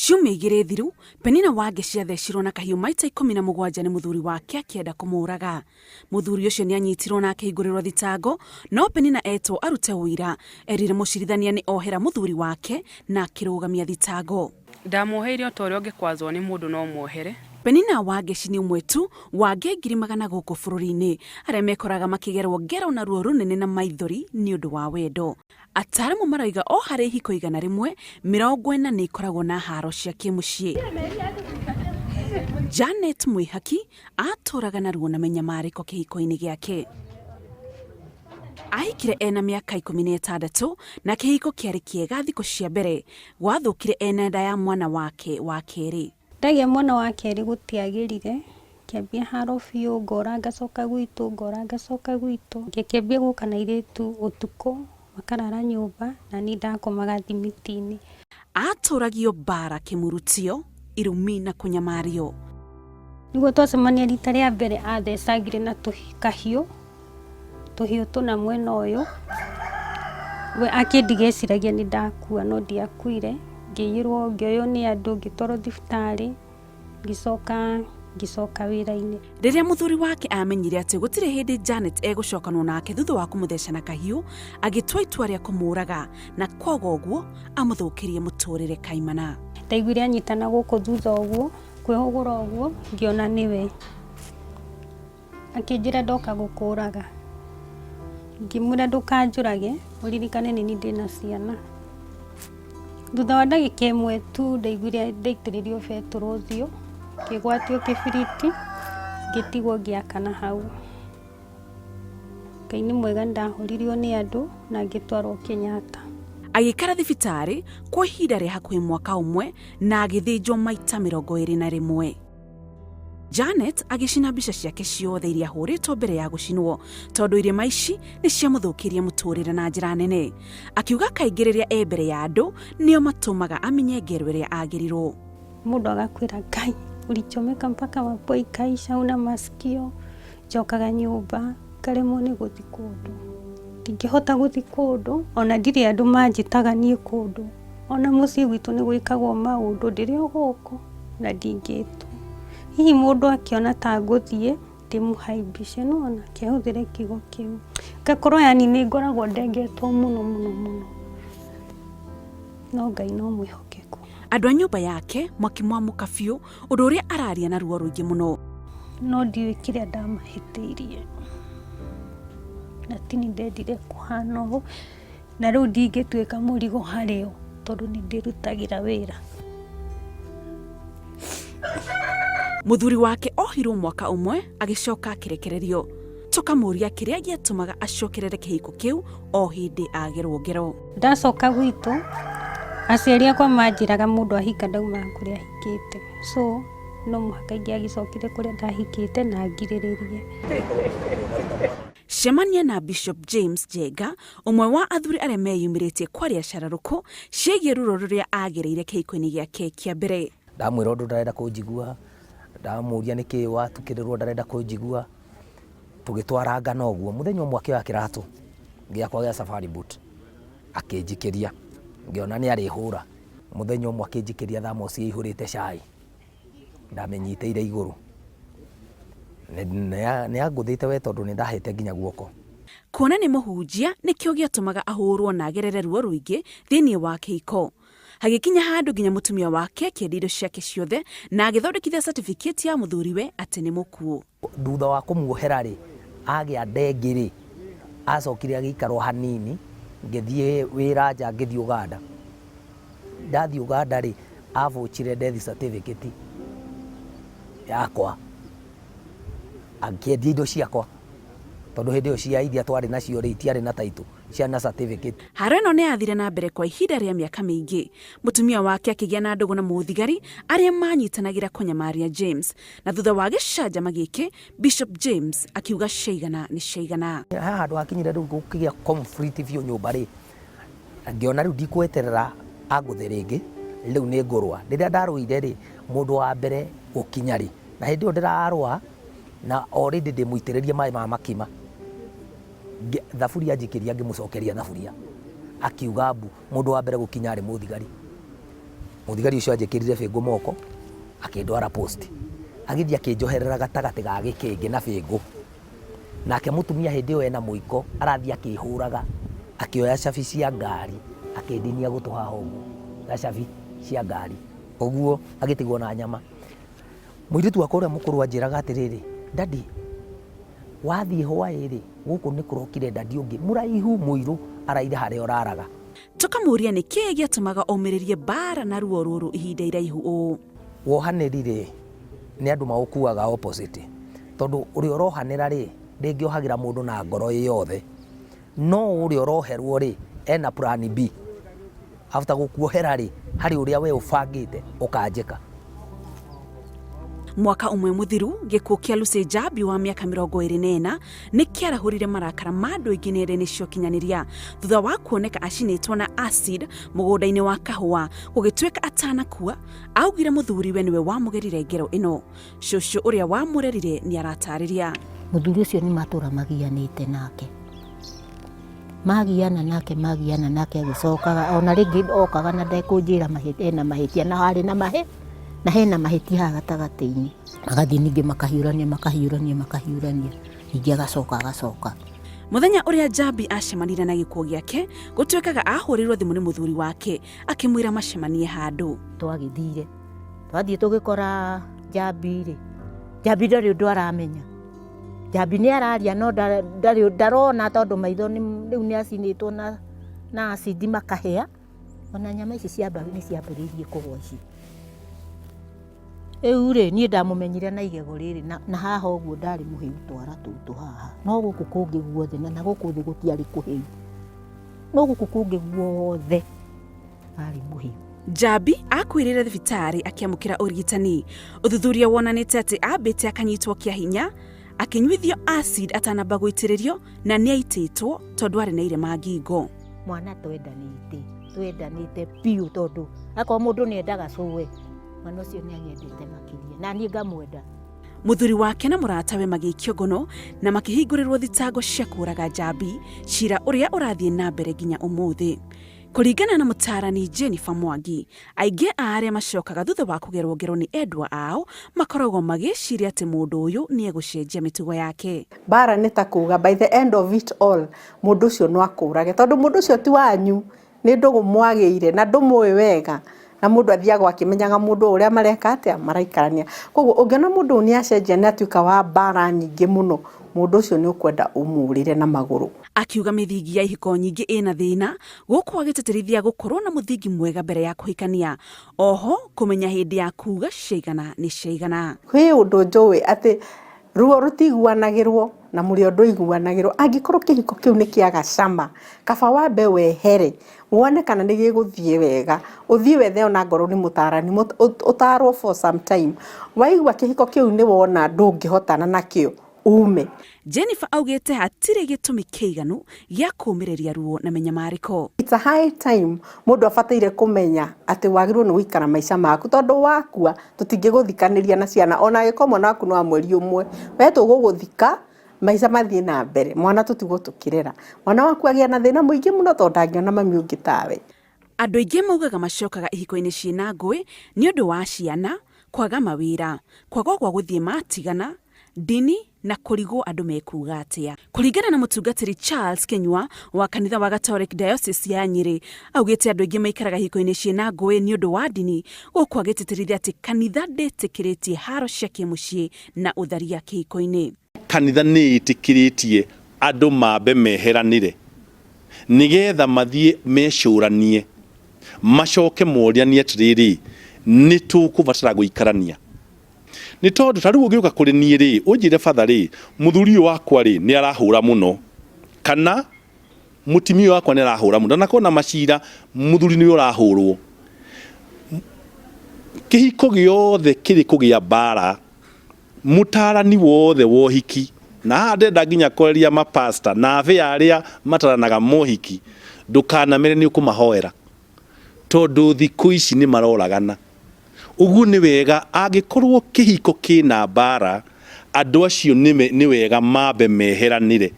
Ciumia 2 thiru, Penina Wangeci athecirwo na kahiũ maita 17 nĩ mũthuri wake akĩenda kũmũraga. Mũthuri ũcio nĩ anyitirwo na akĩhingũrĩrwo thitango, no Penina etwo arute ũira, erire mũcirithania nĩ ohera mũthuri wake na akĩrũgamia thitango. Ndamuoheire o ta ũrĩa ũngĩkwazwo nĩ mũndũ no muohere. Penina Wangeci nĩ ũmwe tu wa nge ngiri magana gũkũ bũrũri-inĩ arĩa mekoraga makĩgerwo ngero na ruo rũnene na maithori nĩ ũndũ wa wendo. Ataaramu maroiga o harĩ ihiko 140 nĩ ikoragwo na haro cia kĩmũciĩ. Janet Mwĩhaki atũraga na ruo na mĩnyamarĩko kĩhiko-inĩ gĩake. Ahikire ena mĩaka 16 na kĩhiko kĩarĩ kĩega thikũ cia mbere, gwathũkire ena nda ya mwana wake wa kerĩ. Ndagĩa mwana wa kerĩ gũtiagĩrire, ngĩambia haro biũ, ngora ngacoka gwitũ, ngora ngacoka gwitũ. Ngĩkĩambia gũka na airĩtu ũtukũ, makarara nyũmba na niĩ ndakomaga thimiti-inĩ. Atũragio mbara kĩmurutio, irumi na kũnyamario. Nĩguo twacemania rita rĩa mbere athecangire na kahiũ, tũhiũ tũna mwena ũyũ. We akĩndiga eciragia nĩ ndakua no ndiakuire, ngĩiyĩrwo ngĩoywo nĩ andũ ngĩtwarwo thibitarĩ, ngĩcoka ngĩcoka wĩra-inĩ. Rĩrĩa mũthuri wake amenyire atĩ gũtirĩ hĩndĩ Janet egũcokanwo nake thutha wa kũmũtheca na kahiũ, agĩtua itua rĩa kũmũraga na kwaga ũguo amũthũkĩrie mũtũrĩre kaimana. Ndaiguire anyitana gũkũ thutha ũguo, kwĩhũgũra ũguo, ngĩona nĩwe. Akĩnjĩra ndoka gũkũraga. Ngĩmwĩra ndũkanjũrage, ũririkane nĩ niĩ ndĩna ciana. Thutha wa ndagĩka ĩmwe tu ndaiguire ndaitĩrĩrio betũrũ ũthiũ, ngĩgwatio kĩbiriti, ngĩtigwo ngĩakana hau. Ngai nĩ mwega nĩndahũrirwo nĩ andũ na ngĩtwarwo Kenyatta. Agĩikara thibitarĩ kwa ihinda rĩa hakuhĩ mwaka ũmwe na agĩthĩnjwo maita 21. Janet agĩcina mbica ciake ciothe iria ahũrĩtwo mbere ya gũcinwo tondũ irĩma ici nĩ ciamũthũkĩrie mũtũrĩre na njĩra nene. Akiuga kaingĩ rĩrĩa e mbere ya andũ nĩo matũmaga amenye ngero ĩrĩa agĩrirwo. Mũndũ agakwĩra Ngai ulichomeka mpaka mapua ikaisha una masikio. Njokaga nyũmba ngaremwo nĩ gũthiĩ kũndũ, ndingĩhota gũthiĩ kũndũ ona ndirĩ andũ manjĩtaga niĩ kũndũ, ona mũciĩ gwitũ nĩ gwĩkagwo maũndũ ndĩrĩ o gũkũ na ndingĩtwo. Hihi mũndũ akĩona ta ngũthiĩ ndĩmũhaimbishe nĩwona kĩahũthĩre kiugo kĩu, ngakorwo yaani nĩ ngoragwo ndengetwo mũno mũno mũno, no Ngai no mwĩhokeku. Andũ a nyũmba yake makĩmwamũka biũ ũndũ ũrĩa araria na ruo rũingĩ mũno. No ndiũĩ kĩrĩa ndamahĩtĩirie na tini ndendire kũhana ũũ, na rĩu ndingĩtuĩka mũrigo harĩ o tondũ nĩ ndĩrutagĩra wĩra. Mũthuri wake ohirwo mwaka ũmwe agĩcoka akĩrekererio. Tũkamũria kĩrĩa gĩatũmaga acokerere kĩhiko kĩu o hĩndĩ agerwo ngero. Ndacoka gwitũ aciari akwa manjĩraga mũndũ ahika ndaumaga kũrĩa ahikĩte, so no mũhaka ingĩagĩcokire kũrĩa ndahikĩte na ngirĩrĩrie. Cemania na Bishop James Njenga, ũmwe wa athuri arĩa meyumĩrĩtie kwaria cararũkũ ciĩgiĩ ruo rũrĩa agereire kĩhiko-inĩ gĩake kĩa mbere. Ndamwĩra ũndũ ndarenda kũnjigua, ndamũria nĩkĩ watukĩrĩrwo ndarenda kũnjigua, tũgĩtwarangana ũguo. Mũthenya ũmwe akĩoya kĩratũ gĩakwa gĩa safari boot akĩnjikĩria, ngĩona nĩ arĩhũra. Mũthenya ũmwe akĩnjikĩria thamosi ĩihũrĩte cai, ndamĩnyitĩire igũrũ. Nĩ angũthĩte we tondũ nĩ ndahĩte nginya guoko. Kuona nĩ mũhunjia nĩkĩo gĩatũmaga ahũrwo na agerere ruo rũingĩ thĩinĩ wa kĩhiko. Hagĩkinya handũ nginya mũtumia wake akĩendia indo ciake ciothe na agĩthondekithia certificate ya mũthuriwe atĩ nĩ mũkuũ. Thutha wa kũmuohera rĩ, agĩa ndengi rĩ, acokire agĩikara o hanini, ngĩthiĩ wĩra nja ngĩthiĩ Ũganda. Ndathiĩ Ũganda rĩ, abũchire death certificate yakwa, akĩendia indo ciakwa, tondũ hĩndĩ ĩyo cia iria twarĩ nacio rĩ, itiarĩ na title, ciarĩ na certificate. Haro ĩno nĩ yathire na mbere kwa ihinda rĩa mĩaka mĩingĩ. Mũtumia wake akĩgĩa na ndũgũ na mũthigari arĩa manyitanagĩra kũnyamaria James. Na thutha wa gĩcanjama gĩkĩ, Bishop James akiuga ciaigana nĩ ciaigana. Haha handũ hakinyire rĩu gũkĩgĩa conflict biũ nyũmba rĩ, ngĩona rĩu ndikweterera angũthe rĩngĩ, rĩu nĩ ngũrũa. Rĩrĩa ndarũire rĩ, mũndũ wa mbere gũkinya rĩ, na hĩndĩ ĩyo ndĩrarũa na already ndĩmũitĩrĩrie maĩ ma makima, thaburia anjikĩria ngĩmũcokeria thaburia, akiuga mbu. Mũndũ wa mbere gũkinya arĩ mũthigari. Mũthigari ũcio anjĩkĩrire bĩngũ moko, akĩndwara post. Agĩthiĩ akĩnjoherera gatagatĩ ga gĩkĩngĩ na bĩngũ. Nake mũtumia hĩndĩ ĩyo ena mũiko, arathiĩ akĩhũraga, akĩoya cabi cia ngari, akĩndinia gũtũ haha ũguo, na cabi cia ngari. Ũguo agĩtigwo na nyama. Mũirĩtu wakwa ũrĩa mũkũrũ anjĩraga atĩrĩrĩ, daddy, wathiĩ hwaĩ-rĩ, gũkũ nĩ kũrokire daddy ũngĩ mũraihu mũirũ araire harĩa ũraraga. Tũkamũria nĩ kĩĩ gĩatũmaga omĩrĩrie mbaara na ruo rũrũ ihinda iraihu ũũ. Wohanĩri rĩ, nĩ andũ maũkuaga opposite, tondũ ũrĩa ũrohanĩra rĩ, rĩngĩ ohagĩra mũndũ na ngoro ĩ yothe, no ũrĩa ũroherwo rĩ, ena plan B. After gũkuohera rĩ, harĩ ũrĩa we ũbangĩte ũkanjĩka. Mwaka ũmwe mũthiru, gĩkuũ kĩa Lucy Njambi wa mĩaka 24 nĩ kĩarahũrire marakara ma andũ aingĩ nenda-inĩ cia ũkinyanĩria thutha wa kuoneka acinĩtwo na acid mũgũnda-inĩ wa kahũa. Gũgĩtuĩka atanakua, augire mũthuriwe nĩwe wamũgerire ngero ĩno. Cũcũ ũrĩa wamũrerire nĩ aratarĩria. Mũthuri ũcio nĩ matũra magianĩte nake. Magiana nake magiana nake agĩcokaga ona rĩngĩ okaga na ndekũnjĩra ena mahĩtia na harĩ na mahĩ na hena mahĩtia haha gatagatĩ-inĩ. Magathiĩ ningĩ makahiũrania makahiũrania makahiũrania ningĩ agacoka agacoka. Mũthenya ũrĩa Njambi acemanirie na gĩkuũ gĩake, gũtuĩkaga ahũrĩirwo thimũ nĩ mũthuri wake akĩmwĩra macemanie handũ. Twagĩthire twathiĩ tũgĩkora Njambi rĩ, Njambi ndarĩ ũndũ aramenya. Njambi nĩ araria no ndarĩ ndarona tondũ maitho rĩu nĩ acinĩtwo na acid makahĩa. Ona nyama ici cia nĩ ciambĩrĩirie kũgwa ici. Rĩu rĩ, niĩ ndamũmenyire na igego rĩrĩ na haha ũguo ndarĩ mũhĩu twara tũtũ haha. No gũkũ kũngĩ guothe na gũkũ thĩ gũtiarĩ kũhĩu. No gũkũ kũngĩ guothe arĩ mũhĩu. Njambi akuĩrĩire thibitarĩ akĩamũkĩra ũrigitani. Ũthuthuria wonanĩte atĩ ambĩte akanyitwo kĩa hinya, akĩnyuithio acid atanamba gũitĩrĩrio na nĩ aitĩtwo tondũ arĩ na irema ngingo. Mwana twendanĩte, twendanĩte biũ tondũ akorwo mũndũ nĩ endaga cũwe, mwana ũcio nĩ anyendete makĩria na niĩ ngamwenda. Mũthuri wake na mũratawe magĩikio ngono na makĩhingũrĩrwo thitango cia kũũraga Njambi, cira ũrĩa ũrathiĩ na mbere nginya ũmũthĩ. Kũringana na mũtaarani Jennifer Mwangi, aingĩ a arĩa macokaga thutha wa kũgerwo ngero nĩ endwa ao makoragwo magĩciria atĩ mũndũ ũyũ nĩ egũcenjia mĩtugo yake. Mbara nĩ ta kuga by the end of it all mũndũ ũcio no akũrage tondũ mũndũ ũcio ti wanyu, nĩ ndũgũ mwagĩire na ndũmũĩ wega, na mũndũ athiaga akĩmenyaga mũndũ ũrĩa mareka atĩa maraikarania. Koguo ũngĩona mũndũ ũyũ nĩ acenjia nĩ atuĩka wa mbara nyingĩ mũno, mũndũ ũcio nĩ ũkwenda ũmũrĩre na magũrũ. Akiuga mĩthingi ya ihiko nyingĩ ĩna thĩna, gũkũ agĩtĩtĩrithia gũkorwo na mũthingi mwega mbere ya kũhikania. Oho kũmenya hĩndĩ ya kuga ciaigana nĩ ciaigana. Kwĩ ũndũ njũĩ atĩ ruo rũtiguanagĩrwo na mũrĩo ndũiguanagĩrwo. Angĩkorwo kĩhiko kĩu nĩ kĩaga cama, kaba wambe wehere wone kana nĩ gĩgũthiĩ wega, ũthiĩ wethe ona ngorwo nĩ mũtarani, ũtarwo for some time. Waigua kĩhiko kĩu nĩ wona ndũngĩhotana nakĩo, ume. Jennifer augĩte hatirĩ gĩtũmi kĩiganu gĩa kũũmĩrĩria ruo na mĩnyamarĩko. It's a high time mũndũ abataire kũmenya atĩ wagĩrĩirwo nĩ gũikara maica maku tondũ wakua tũtingĩgũthikanĩria na ciana ona angĩkorwo mwana waku nĩ wa mweri ũmwe, we tũgũgũthika maica mathiĩ na mbere, mwana tũtigwo tũkĩrera. Mwana waku agĩa na thĩna mũingĩ mũno tondũ ndangĩona mami ũngĩ tawe. Andũ aingĩ maugaga macokaga ihiko-inĩ ciĩna ngũĩ nĩ ũndũ wa ciana, kwaga mawĩra, kwaga gwa gũthiĩ matigana, ndini na kũrigwo andũ mekuga atĩa. Kũringana na mũtungatĩri Charles Kinyua wa kanitha wa Catholic Diocese ya Nyĩrĩ, augĩte andũ aingĩ maikaraga ihiko-inĩ ciĩna ngũĩ nĩ ũndũ wa ndini, gũkũ agĩtĩtĩrithia atĩ kanitha ndĩtĩkĩrĩtie haro cia kĩmũciĩ na ũtharia kĩhiko-inĩ. Kanitha nĩ ĩtĩkĩrĩtie andũ mambe meheranĩre nĩgetha mathiĩ mecũranie macoke morianie atĩrĩrĩ, nĩ tũkũbatara gũikarania. Nĩ tondũ ta rĩu ũngĩũka kũrĩ niĩ rĩ, ũnjĩre batha rĩ, mũthuri ũyũ wakwa rĩ, nĩ arahũra mũno, kana mũtimia ũyũ wakwa nĩ arahũra mũno, ndanakorwo na macira, mũthuri nĩwe ũrahũrwo. Kĩhiko gĩothe kĩrĩ kũgĩa mbara, mũtarani wothe wa ũhiki, na haha ndĩrenda nginya kwarĩria mapasta na abĩa arĩa mataranaga mohiki, ndũkanamere nĩ ũkũmahoera, tondũ thikũ ici nĩ maroragana. Ũguo nĩ wega angĩkorwo kĩhiko kĩna mbara, andũ acio nĩ wega mambe meheranĩre.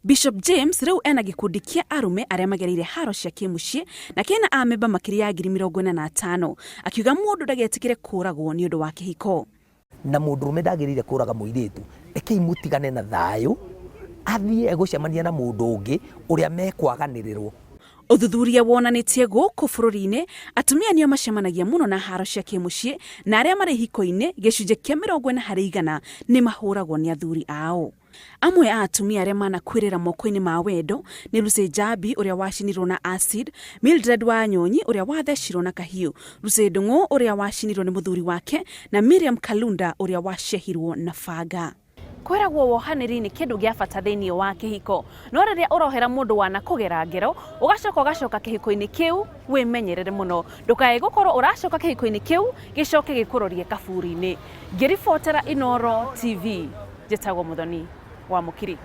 Bishop James rĩu ena gĩkundi kĩa arũme arĩa magereire haro cia kĩmũciĩ na kĩna amemba makĩria ya 45,000, akiuga mũndũ ndagetĩkĩre kũragwo nĩ ũndũ wa kĩhiko. Na mũndũrũme ndagĩrĩire kũraga mũirĩtu, rekei mũtigane na thayũ, athiĩ egũcemania na mũndũ ũngĩ ũrĩa mekwaganĩrĩrwo. Ũthuthuria wonanĩtie gũkũ bũrũri-inĩ atumia nĩo macemanagia mũno na haro cia kĩmũciĩ, na arĩa marĩ ihiko-inĩ gĩcunjĩ kĩa 40% nĩ mahũragwo nĩ athuri ao. Amwe a atumia arĩa manakuĩrĩra moko-inĩ ma wendo nĩ Lucy Njambi ũrĩa wacinirwo na acid, Mildred Wanyonyi ũrĩa wathecirwo na kahiũ, Lucy Ndung'u ũrĩa wacinirwo nĩ mũthuri wake na Miriam Kalunda ũrĩa wacehirwo na banga. Kwĩragwo wohanĩri nĩ kĩndũ gĩa bata thĩinĩ wa kĩhiko, no rĩrĩa ũrohera mũndũ wanakũgera ngero ũgacoka ũgacoka kĩhiko-inĩ kĩu, wĩmenyerere mũno ndũkae gũkorwo ũracoka kĩhiko-inĩ kĩu gĩcoke gĩkũrorie kaburi-inĩ. Ngĩribotera Inooro TV, njĩtagwo Muthoni wa Mũkiri.